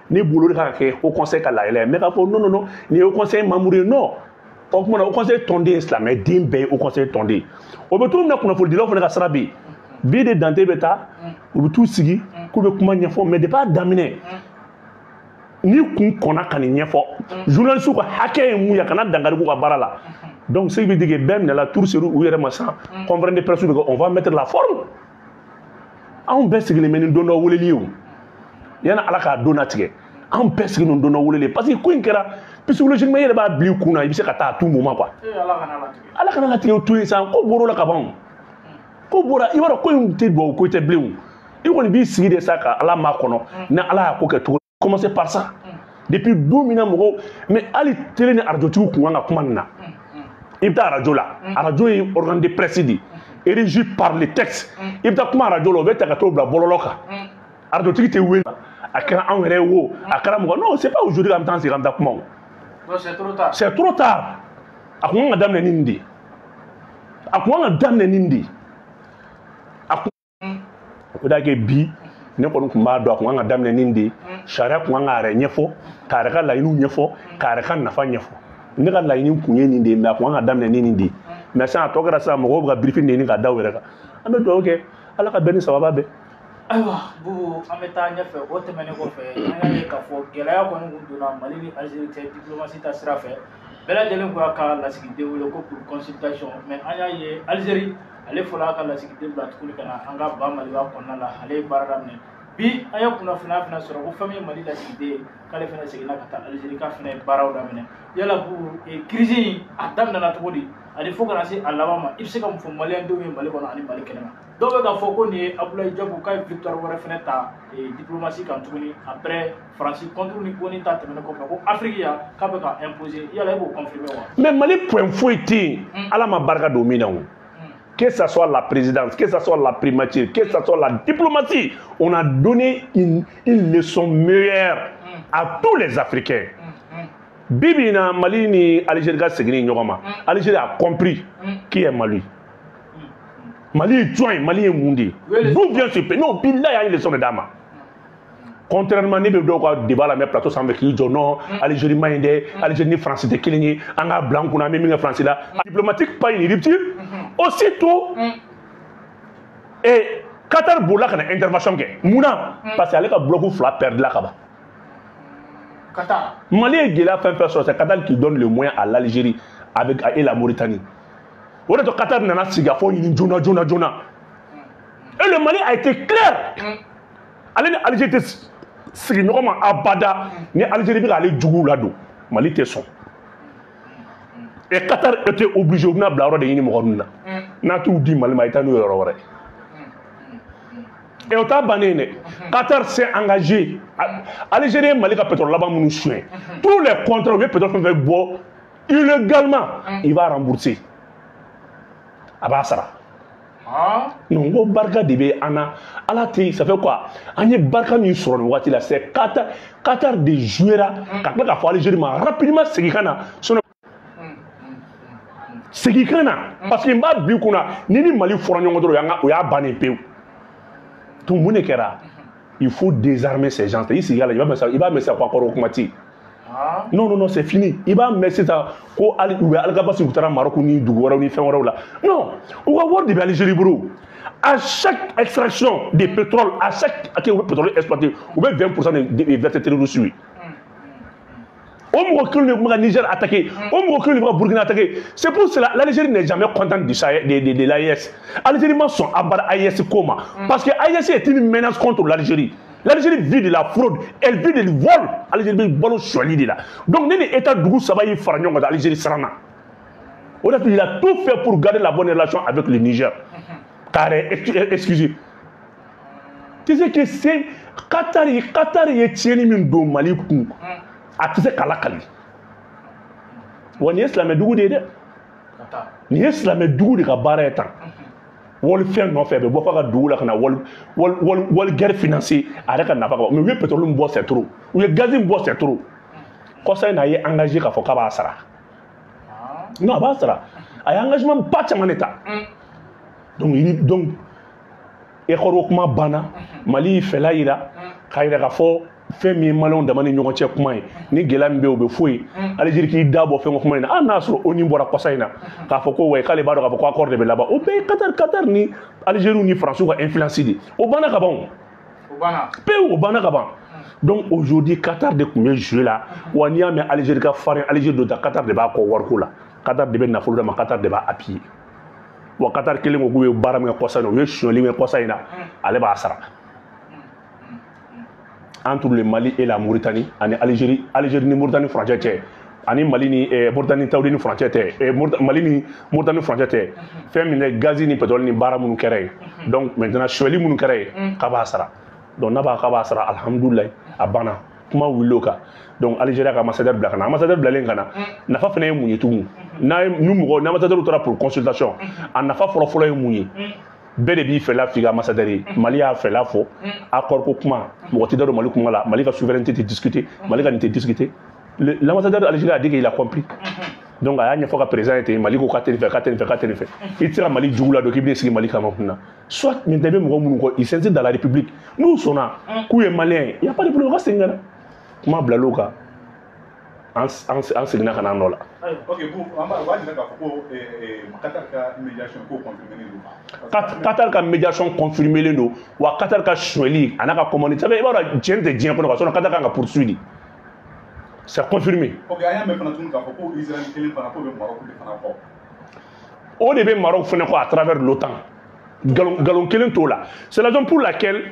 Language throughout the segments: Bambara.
Ne bolo de ka kɛ Haut Conseil ka layɛlɛ, mais k'a fɔ non, non, non, nin ye Haut Conseil membre ye, non. O tuma na, Haut Conseil tɔnden ye silamɛden bɛɛ ye Haut Conseil tɔnden. O bɛ cogo min na, kunnafonidilaw fana ka sira bɛ yen. Bi de Dante bɛ taa, u bɛ t'u sigi k'u bɛ kuma ɲɛfɔ, mais depuis a daminɛ, ni kun kɔnna ka nin ɲɛfɔ, journaliste ka hakɛ ye mun ye, a kana dankari k'u ka baara la. Donc ce qui veut dire que bɛɛ minɛla, tour ser'u u yɛrɛ ma sisan, conférence de presse bɛ kɛ, on va mettre la forme. Anw bɛɛ sigilen bɛ ni don dɔ weleli ye o, yanni Ala k'a don latigɛ, anw bɛɛ sigilen don dɔ weleli, parce que ko in kɛra psychologiquement, i yɛrɛ b'a bila i kun na, i bɛ se ka taa à tout moment, quoi. Ala kana latigɛ, o to yen sa, ko bɔr'o la ka ban, ko bɔra. I b'a dɔn ko in tɛ duwawu ko tɛ bilen o, i kɔni b'i sigi de sa ka Ala makɔnɔ ni Ala y'a ko kɛ cogo. Commencer par ça depuis don min na mɔgɔw, mais hali télé ni arajotigiw kun kan ka kuma nin na. I bɛ taa arajo la, arajo ye organe de presse de ye, régi par les textes. I bɛ taa kuma arajo la, o bɛ ta ka t'o bila bɔlɔlɔ kan. Arajotigi tɛ wele, a kɛra anw yɛrɛ ye wo, a kɛra mɔgɔ. Non, c'est pas aujourd'hui k'an bɛ taa an sigi k'an bɛ taa kuma o. C'est trop tard. C'est trop tard. A kun kan ka daminɛ ni nin de ye, a kun kan ka daminɛ ni nin de ye. A kun o da kɛ bi, ne kɔni tun b'a dɔn, a kun kan ka daminɛ ni nin de ye. Sariya kun kan k'a yɛrɛ ɲɛfɔ, k'a yɛrɛ ka laɲiniw ɲɛfɔ, k'a yɛrɛ ka nafa ɲɛfɔ. Ne ka laɲini kun ye nin de ye, mais a kun kan ka daminɛ ni nin de ye. Mais sisan a tɔ kɛra sisan, mɔgɔw bɛ ka birifini de ɲini ka da u yɛrɛ kan. An bɛ dugawu kɛ, Ala ka bɛn ni sababa bɛn. Ayiwa Bubu, an bɛ taa ɲɛfɛ. O tɛmɛnen kɔfɛ, an y'a ye k'a fɔ gɛlɛya kɔni kun donna Mali ni Algérie cɛ diplomatie ta sira fɛ. Bɛɛ lajɛlen ko y'a ka lasigiden wele ko pour consultation, mais an y'a ye Algérie ale fɔlɔ y'a ka lasigiden bila tuguni ka na an ka ba Maliba kɔnɔna la, ale ye baara daminɛ. Bi an ye kunnafoniya fana sɔrɔ ko fɛn min ye Mali lasigiden ye, k'ale fana seginna ka taa Algérie, k'a fana ye baaraw daminɛ. Yala Bubu, crise in a daminɛna cogo di, ani fo kana se a laban ma, i bɛ se ka mun fɔ maliyɛndenw ye Mali kɔnɔ ani Mali kɛnɛma? Dɔw bɛ k'a fɔ ko nin ye Abdoulaye Diop k'a ye victoire wɛrɛ fana ta diplomatie kan tuguni, après Faransi contre ni ONU ta tɛmɛnen kɔfɛ, ko Afrique yan k'a bɛ ka imposer. Yala e b'o confirmer wa? Mais Mali point foyi tɛ yen Ala ma barika don min na o. Que ça soit la présidence, que ça soit la primature, que ça soit la diplomatie, on a donné une leçon meilleure à tous les Africains. Bibi na Mali ni Algérie ka segin ɲɔgɔn ma, Algérie a compris qui est Mali. Mali ye jɔn ye, Mali ye mun de ye? D'où vient ce pays? Non, billahi, a ye leçon de d'a ma. Contrairement ne bɛ dɔw ka débat la, mais plateau sanfɛ k'i jɔ, non, Algérie ma ɲi dɛ, Algérie ni France tɛ kelen ye, an k'a bila an kunna, an bɛ min kɛ France la. Diplomatique, pas une rupture. Aussitôt, et Qatar bolila ka na intervention kɛ. Mun na? Parce que ale ka bloc fila perdre la ka ban. Qatar. Mali ye gɛlɛya fɛn fɛn sɔrɔ, c'est Qatar qui donne le moyen à l'Algérie avec et la Mauritanie. O de to Qatar nana sigi a fɔ ɲini joona joona joona. Et le Mali a été clair. Ale ni Algérie tɛ sigi ɲɔgɔn ma abada ni Algérie bɛ k'ale juguw ladon, Mali tɛ sɔn. Et Qatar était obligé, u bɛna bila yɔrɔ de ɲini mɔgɔ ninnu na. N'a t'u di Mali ma, i taa n'u ye yɔrɔ wɛrɛ. Et o t'a bannen dɛ. Qatar s'est engagé. Algérie ye Mali ka pétrole laban minnu suɲɛ, tous les contrats, u ye pétrole fɛn fɛn bɔ illégalement, il va rembourser. A b'a sara. Non, n ko barika de bɛ an na. Ala tɛ, ça fait quoi? An ye barika min sɔrɔ nin waati la, c'est Qatar. Qatar de jouera ka tila k'a fɔ Algérie ma rapidement, segin ka na, sinon segin ka na, parce que n b'a bila i kunna ni Mali fɔra ɲɔgɔn dɔrɔn, o y'an ka o y'a bannen pewu. Donc mun de kɛra? Il faut désarmer ces gens. I sigi a la, i b'a mɛn sa, i b'a mɛn sa ko akɔrɔ kuma tɛ yen. Non, non, non, c'est fini. I b'a mɛn sisan ko hali u bɛ Algabasi, u taara Maroc ni dugu wɛrɛw ni fɛn wɛrɛw la. Non, u ka wari de bɛ Algérie bolo. À chaque extraction de pétrole, à chaque u bɛ pétrole exploité, u bɛ 20% de verser terroriste ye. O mɔgɔ kelen de tun bɛ ka Niger attaquer, o mɔgɔ kelen de bɛ ka Burkina attaquer. C'est pour cela l'Algérie n'est jamais contente du Sahel, de l'AES. Algérie ma sɔn abada AES ko ma, parce que AES est une menace contre l'Algérie. L'Algérie vit de la fraude, elle vit du vol. Algérie bɛ balo sonyali de la. Donc ne ni État dugu saba y'i fara ɲɔgɔn kan, Algérie siranna. O de il a tout fait pour garder la bonne relation avec le Niger. K'a yɛrɛ excuser. Tu sais que c'est Qatar ye, Qatar ye tiɲɛni min don Mali kun, a tɛ se k'a lakali. Wa nin ye silamɛ dugu de ye dɛ. Nin ye silamɛ dugu de ka baara ye tan. Wali fɛn nɔfɛ, a bɛ bɔ f'a ka dugu la ka na wali wali wali wali guerre financer a yɛrɛ ka nafa kama. Mais u ye pétrole min bɔ, c'est trop. U ye gaz min bɔ, c'est trop. Kɔsa in na, a ye engagé k'a fɔ k'a b'a sara. Non, a b'a sara. A ye engagement ba caman de ta. Donc ekɔrɔ kuma banna, Mali y'i fɛla yira k'a yira k'a fɔ Fɛn min ye maliyɛnw dama ni ɲɔgɔn cɛ kuma ye ni gɛlɛya min bɛ yen o bɛ fɔ yen. Algérie k'i da bɔ fɛn ko kuma in na, hali n'a sɔrɔ ONU bɔra kɔsa in na k'a fɔ ko wayi k'ale b'a dɔn k'a fɔ ko accord de bɛ laban, o bɛɛ ye Qatar ni Algérie ni Faransiw ka influence de, o banna ka ban o. Pewu, o banna ka ban. Donc aujourd'hui Qatar de tun bɛ jouer la, wa n'i y'a mɛn Algérie ka farin Algérie dɔ ta, Qatar de b'a kɔ wariko la, Qatar de bɛ nafolo d'a ma, Qatar de b'a appuyer. Wa Qatar kelen ko k'u ye baara min kɛ kɔsa in na, u ye sonyali min kɛ kɔsa in na, ale b'a sara. Entre le Mali et la Mauritanie, ani Algérie, Algérie ni Mauritanie furancɛ cɛ, ani Mali ni Mauritanie Tawudeni furancɛ tɛ, Mali ni Mauritanie furancɛ tɛ, fɛn min tɛ gazi ni pétrole ni baara minnu kɛra yen. Donc maintenant sonyali minnu kɛra yen, k'a b'a sara. Donc n'a b'a k'a b'a sara, alhamdulilayi, a banna, kuma wulila o kan. Donc Algérie ka ambassadeur bila ka na, ambassadeur bilalen ka na, nafa fana ye mun ye tugun? N'a ye ni mɔgɔ ni ambassadeur taara pour consultation, a nafa fɔlɔ-fɔlɔ ye mun ye? Bɛɛ de b'i fɛla f'i ka ambassadeur ye. Mali y'a fɛla fɔ, accord ko kuma, mɔgɔ tɛ da don Mali kuma la, Mali ka souveraineté tɛ discuter, Mali ka nin tɛ discuter. L'ambassadeur d'Algérie a dit qu'il a compris. Donc a y'a ɲɛfɔ ka président ye ten, Mali ko k'a tɛ nin fɛ, k'a tɛ nin fɛ, k'a tɛ nin fɛ. I tɛ se ka Mali jugu la don k'i bɛna sigi Mali kama kunna. Soit maintenant i bɛ mɔgɔ minnu kɔ, ils s'inscrivent dans la République, n'u sɔnna k'u ye malien ye, y a pas de problème, u ka segin ka na. Kuma bilal'o kan, an seginna ka na an nɔ la. Ok, bon, an b'a jira k'a fɔ ko Qatar ka médiation ko confirmé don. Qatar ka médiation confirmé don, wa Qatar ka sonyali a n'a ka commande, ça fait i b'a dɔn tiɲɛ tɛ diɲɛ kɔnɔ ka sɔrɔ Qatar kan ka poursuivre. C'est confirmé. Ok, an y'a mɛn fana tuguni k'a fɔ ko Israël kelen fana k'o bɛ Maroc de fana kɔ. O de bɛ Maroc fana kɔ à travers l'OTAN. Galon kelen t'o la. C'est la raison pour laquelle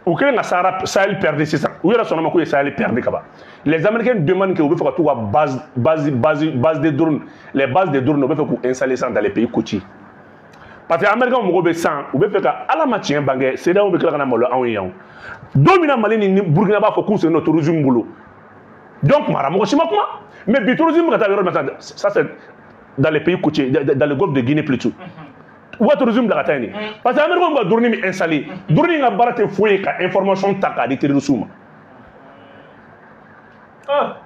u kɛlen ka Sahara Sahel perdre sisan. U yɛrɛ sɔnna ma k'u ye Sahel perdre ka ban. Les Américains demandent que u bɛ fɛ ka t'u ka base de drones, les bases de drones u bɛ fɛ k'u installer sisan dans les pays côtiers. Parce que Américains mago bɛ san, u bɛ fɛ ka Ala ma tiɲɛ bange, CEDEAO bɛ tila ka na malo anw ye yan. Don min na Mali ni Burkina b'a fɔ k'u sen don terrorisme bolo. Donc mara mɔgɔ si ma kuma. Mais bi terrorisme ka taa yɔrɔ min na ça c'est dans les pays côtiers, dans le golfe de Guinée plutôt. U ka terrorisme bila ka taa yen de. Parce que Américains ka drone min installé, drone in ka baara tɛ foyi ye ka information ta k'a di terroristes ma.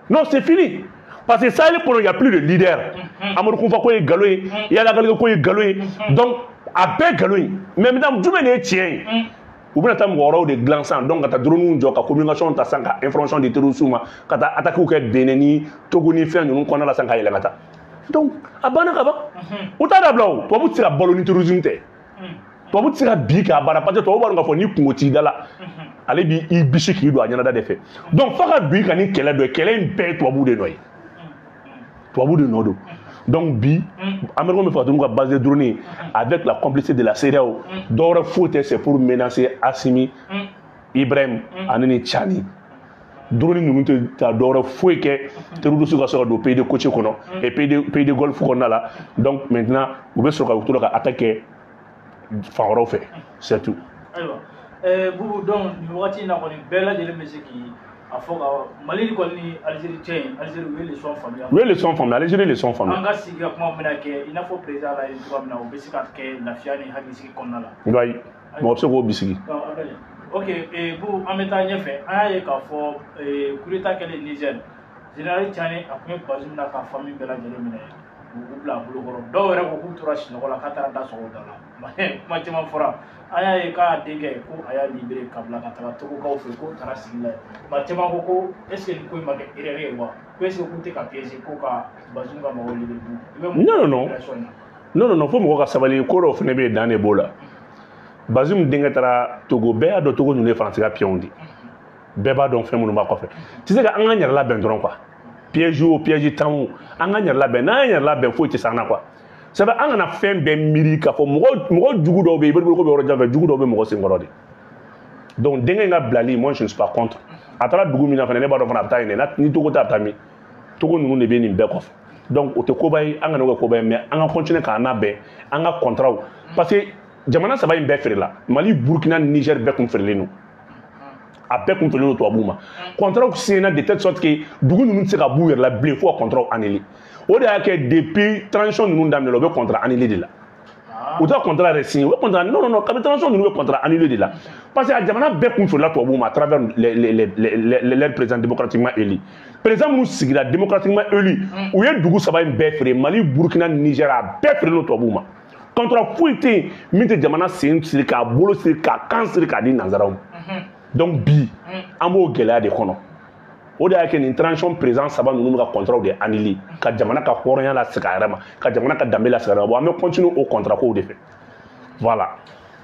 Non, c'est fini. Parce que Sahel kɔnɔ, il y a plus de leader. Amadou Koufa ko ye nkalon ye, Yaya Galige ko ye nkalon ye. Donc a bɛɛ nkalon ye. Mais maintenant jumɛn de ye tiɲɛ ye? U bɛna taa mɔgɔ wɛrɛw de dilan sisan, donc ka taa drone jɔ ka communication ta sisan ka information di terroristes ma, ka taa attaques kɛ Benin ni Togo ni fɛn ninnu kɔnɔna la sisan ka yɛlɛn ka taa. Donc a banna ka ban. U t'a dabila o, tubabu tɛ se ka balo ni terrorisme tɛ. Tubabu tɛ se ka bi k'a baara parce que tubabu b'a dɔn k'a fɔ ni kungo t'i da la, ale b'i bisi k'i don a ɲɛnada de fɛ. Donc f'a ka don i kan ni kɛlɛ dɔ ye, kɛlɛ in bɛɛ ye tubabu de nɔ ye. Tubabu de nɔ don. Donc bi, Américains bɛ fɛ ka t'u ka base de drone avec la complicité de la CEDEAO, dɔwɛrɛ foyi tɛ, c'est pour menacer Assimi, Ibrahim ani ni Tchani. Drone ninnu tɛ taa dɔwɛrɛ foyi kɛ terroriste ka se ka don pays de côtier kɔnɔ et pays de golfe kɔnɔna la. Donc maintenant u bɛ sɔrɔ ka to ka attaque kɛ fan wɛrɛw fɛ, c'est tout. Ayiwa, Boubou, donc nin wagati in na kɔni bɛɛ lajɛlen bɛ se k'i a fɔ ka Mali kɔni ni Algérie cɛ in, Algérie u ye leçon faamuya. U ye leçon faamuya, Algérie leçon faamuya. An ka sigi ka kuma bɛna kɛ i n'a fɔ président la ye cogoya min na, o bɛ se ka kɛ lafiya ni hakilisigi kɔnɔna la. Wayi, mɔgɔ bɛ se k'o bisigi. Ok, Boubou, an bɛ taa ɲɛfɛ. An y'a ye k'a fɔ coup d'état kɛlen Niger, général Tiani a tun ye Bazoum n'a ka famille bɛɛ lajɛlen minɛ k'u bila a bolo kɔrɔ. Dɔw yɛrɛ ko k'u tora sunɔgɔ la k'a taara da sɔgɔ u da la. Kuma caman fɔra. An y'a ye k'a denkɛ ko a y'a libéré ka bila ka taga Togokaw fɛ k'o taara sigi la yen. Maa caman ko ko est ce que nin ko in ma kɛ erreur ye wa? Ko est ce que k'u tɛ ka piéger ko ka Bazoum ka mɔgɔw libéré? Non non non. Non non non, fo mɔgɔ ka sabali, ko dɔw fana bɛ yen dan de b'o la. Bazoum denkɛ taara Togo, bɛɛ y'a dɔn Togo ninnu ye Faransi ka pion de. Bɛɛ b'a dɔn fɛn minnu b'a kɔfɛ. Tu sais que an k'an yɛrɛ labɛn dɔrɔn quoi. Piège o piège tan o, an k'an yɛrɛ labɛn, n'an y'an yɛrɛ labɛn foyi tɛ s'an na quoi. C'est vrai, an kana fɛn bɛɛ miiri k'a fɔ mɔgɔ jugu dɔw bɛ yen, i bɛ ko bɛ yɔrɔ jan fɛ, jugu dɔw bɛ mɔgɔ senkɔrɔ de. Donc denkɛ in ka bilali, moi je ne suis pas contre. A taara dugu min na fana, ne b'a dɔn fana a bɛ taa yen dɛ, ni Togo tɛ a bɛ taa min. Togo ninnu de bɛ nin bɛɛ kɔfɛ. Donc o tɛ koba ye, an kana o kɛ koba ye, mais an ka continuer k'an labɛn, an ka contrat, parce que jamana saba in bɛɛ feerela, Mali, Burkina, Niger bɛɛ kun feerelen don. A bɛɛ kun feerelen don tubabuw ma. Contrat signé de telle sorte que dugu ninnu tɛ se ka b'u yɛrɛ la bilen fo ka contrat annulé. O de y'a kɛ depuis transition ninnu daminɛ la, u bɛ contrat annulé de la. U tɛ contrat yɛrɛ signé, u bɛ contrat non non non, kabini transition ninnu bɛ contrat annulé de la. Parce que a jamana bɛɛ kun feerela tubabuw ma à travers les présidents démocratiquement élus. Président minnu sigira démocratiquement élu, u ye dugu saba in bɛɛ feere, Mali, Burkina, Niger, a bɛɛ feerelen don tubabuw ma. Contrat foyi tɛ yen min tɛ jamana sen siri k'a bolo siri k'a kan siri k'a di nanzaraw ma. Donc bi an b'o gɛlɛya de kɔnɔ. O de y'a kɛ nin transition président saba ninnu bɛ ka contrat de annuler, ka jamana ka hɔrɔnya lasegin a yɛrɛ ma, ka jamana ka danbe lasegin a yɛrɛ ma. Bon, an bɛ continuer o contrat kow de fɛ. Voilà.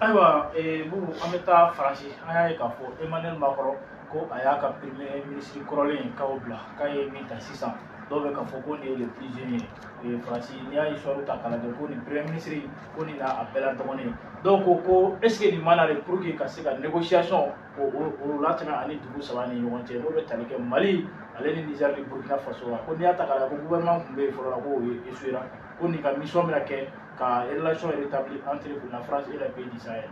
Ayiwa, Bubu, an bɛ taa Faransi. An y'a ye k'a fɔ Emmanuel Macron ko a y'a ka premier ministre kɔrɔlen k'aw bila, k'a ye min ta sisan, dɔw bɛ k'a fɔ ko nin ye le plus jeune ye Faransi. N'i y'a histoire ta k'a lajɛ, ko nin premier ministre ko nin na a bɛɛ la dɔgɔnin ye. Dɔw ko ko est ce que nin ma na de pour que ka se ka négociation o latɛmɛ ani dugu saba ni ɲɔgɔn cɛ, n'o bɛ tali kɛ Mali ale ni Niger ni Burkina Faso la? Ko n'i y'a ta k'a lajɛ, ko gouvernement tun bɛ yen fɔlɔ la, ko o ye échoué ra, ko nin ka mission bɛna kɛ ka relation rétablie entre la France et les pays du Sahel.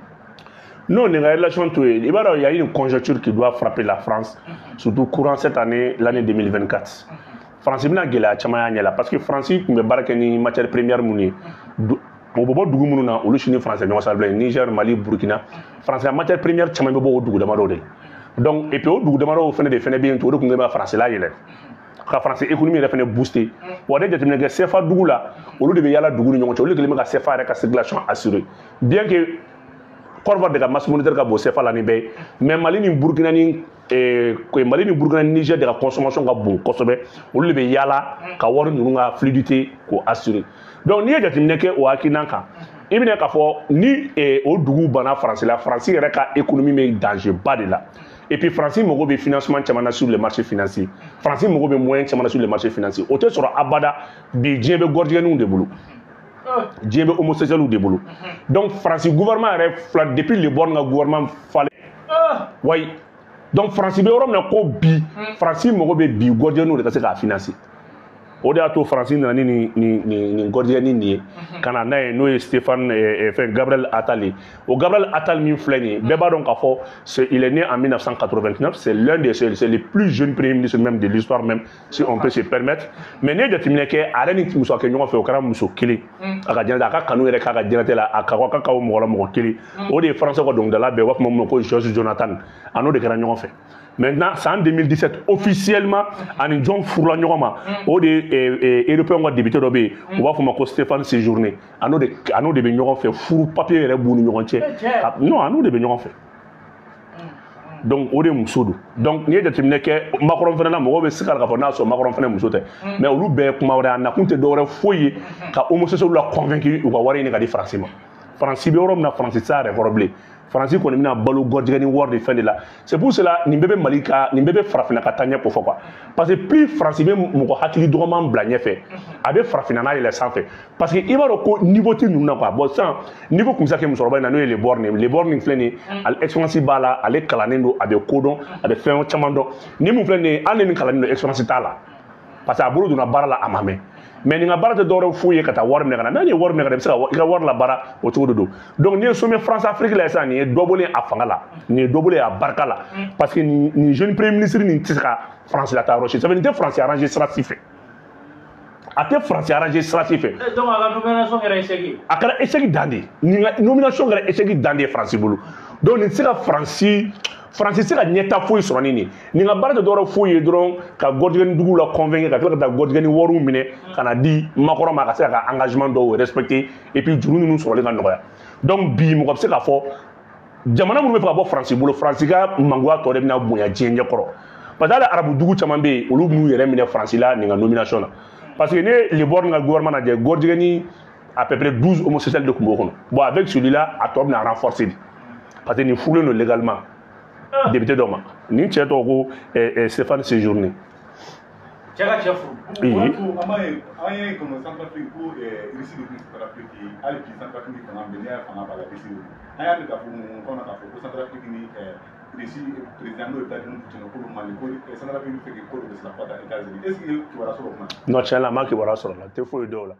Non, nin ka relation to yen. I b'a dɔn, il y a une conjoncture qui doit frapper la France, surtout courant cette année, l'année 2024. France bɛna gɛlɛya caman y'a ɲɛ la, parce que France tun bɛ baara kɛ ni matière première minnu ye, o bɛ bɔ dugu minnu na, olu si ni France ɲɔgɔn sira bilen: Niger, Mali, Burkina. France ka matière première caman bɛ bɔ o dugu damadɔw de la. Donc et puis o dugu damadɔw fana de fana bɛ yen, o de tun bɛ France layɛlɛ, ka France économie yɛrɛ fana booster. Wa ne jateminɛ kɛ, CFA dugu la, olu de bɛ yala dugu ni ɲɔgɔn cɛ, olu de kɛlen bɛ ka CFA yɛrɛ ka circulation assurer, bien que Côte d'Ivoire de ka masse monétaire ka bon CFA la ni bɛɛ ye, mais Mali ni Burkina ni Niger de ka consommation ka bon kosɛbɛ. Olu de bɛ yala ka wari ninnu ka fluidité k'o assurer. Donc n'i ye jateminɛ kɛ o hakilina kan, i bɛna k'a fɔ ni o dugu banna Faransi la, Faransi yɛrɛ ka économie bɛ danger ba de la. Et puis Faransi mago bɛ financement caman na sur le marché financier, Faransi mago bɛ moyen caman na sur le marché financier. O tɛ sɔrɔ abada. Bi diɲɛ bɛ gɔrijɛgɛninw de bolo, diɲɛ bɛ homosexuels de bolo. Donc Faransi gouvernement yɛrɛ fila depuis Le Borgne ka gouvernement falen wayi. Donc Faransi bɛ yɔrɔ min na ko bi, Faransi mago bɛ bi gɔrijɛninw de ka se k'a financer. O de y'a to Faransi nana ni nin gɔrijɛnin nin ye ka na n'a ye, n'o ye Stéphane fɛn Gabriel Attal ye. O Gabriel Attal min filɛ nin ye, bɛɛ b'a dɔn k'a fɔ il est né en 1989, c'est l'un des c'est le plus jeune premier ministre même de l'histoire même, si on peut se permettre. Mais n'i ye jateminɛ kɛ, a yɛrɛ ni muso kɛ ɲɔgɔn fɛ, o kɛra muso kelen a ka diɲɛlatigɛ, a ka kanu yɛrɛ k'a ka diɲɛlatigɛ la, a ka ka ka mɔgɔ la mɔgɔ kelen, o de ye français ka dɔnkilidala bɛɛ, u b'a fɔ min ma ko Georges Jonathan, a n'o de kɛra ɲɔgɔn fɛ. Maintenant, san 2017, officiellement, ani jɔn furula ɲɔgɔn ma? O de ye européen ka député dɔ bɛ yen, u b'a fɔ ma ko Stéphane Séjourné. A n'o de bɛ ɲɔgɔn fɛ, furu papier yɛrɛ b'u ni ɲɔgɔn cɛ. Non, a n'o de bɛ ɲɔgɔn fɛ. Donc o de muso don. Donc n'i ye jateminɛ kɛ Macron fana na, mɔgɔw bɛ siga k'a fɔ n'a sɔrɔ Macron fana muso tɛ, mais olu bɛɛ ye kuma wɛrɛ. A nakun tɛ dɔwɛrɛ foyi ye ka homosexuels la convaincre u ka wari ɲini ka di Faransi ma. Faransi bɛ yɔrɔ min na, Faransi tɛ se a yɛrɛ kɔrɔ bilen. Faransi kɔni bɛna balo gɔrijɛgɛ ni wari de fɛn de la. C'est pour cela nin bɛɛ bɛ Mali ka, nin bɛɛ bɛ farafinna ka taa ɲɛ ko fɔ quoi, parce que plus Faransi bɛ mɔgɔ hakili dɔgɔman bila ɲɛfɛ, a bɛ farafinna n'a yɛlɛ sanfɛ, parce que i b'a dɔn ko niveau tɛ ninnu na quoi. Bon, sisan niveau kun bɛ se ka kɛ musokɔrɔba in na, n'o ye Le Borgne. Le Borgne filɛ nin ye, ale expérience b'a la, ale kalannen don, a bɛ ko dɔn, a bɛ fɛn caman dɔn. Ni mun filɛ nin ye, hali ni nin kalannen don, expérience t'a la, parce que a bolo donna baara la a ma mɛn. Mais nin ka baara tɛ dɔwɛrɛ foyi ye ka taa wari minɛ ka na. N'a ye wari minɛ ka na, i bɛ se ka i ka wari labaara o cogo de don. Donc n'i ye sommet France Afrique la sisan, nin ye dɔ bɔlen a fanga la, nin ye dɔ bɔlen a barika la, parce que nin jeune premier ministre nin tɛ se ka France la taa yɔrɔ si. Ça veut dire nin tɛ France arranger sira si fɛ, a tɛ France arranger sira si fɛ. Donc a ka nomination kɛra échec ye. A kɛra échec dan de ye. Nin ka nomination kɛra échec dan de ye France bolo. Donc nin tɛ se ka Faransi tɛ se ka ɲɛta foyi sɔrɔ ni nin. Nin ka baara tɛ dɔwɛrɛ foyi ye dɔrɔn ka gɔrijɛgɛni duguw la convaincre, ka tila ka taa gɔrijɛgɛni wariw minɛ ka na di Macron ma, ka se ka engagement dɔw respecter, et puis juru ninnu sɔrɔli ka nɔgɔya. Donc bi mɔgɔ bɛ se k'a fɔ jamana minnu bɛ fɛ ka bɔ Faransi bolo, Faransi ka mangoya tɔ de bɛna bonya diɲɛ ɲɛkɔrɔ, parce que hali arabu dugu caman bɛ yen, olu b'u yɛrɛ minɛ Faransi la nin ka nomination na. Parce que ne Le Borgne ka gouvernement lajɛ, gɔrijɛgɛni à peu près 12 homosexuels de tun b'o kɔnɔ. Bon, avec celui-là, a tɔ bɛna renforcer de, parce que nin furulen don légalement député dɔ ma. Nin cɛ tɔgɔ ko Stéphane Séjourné. Cɛ ka cɛ furu. O an b'a ye, an ye comme Centrafrique ko Russie de tun Centrafrique, hali bi Centrafrique fanga bɛ, n'i y'a fanga b'a la Russie de don. An y'a mɛn k'a fɔ mun kɔnɔ k'a fɔ ko Centrafrique ni Russie président n'o ye Vladimir Poutine, k'olu man di, ko Centrafrique bɛ fɛ k'i ko dɔ de sira fo ka taa États-Unis. Est ce que kibaruya sɔrɔ o kuma? Non, tiɲɛ la, n ma kibaruya sɔrɔ la, n tɛ foyi dɔn o la.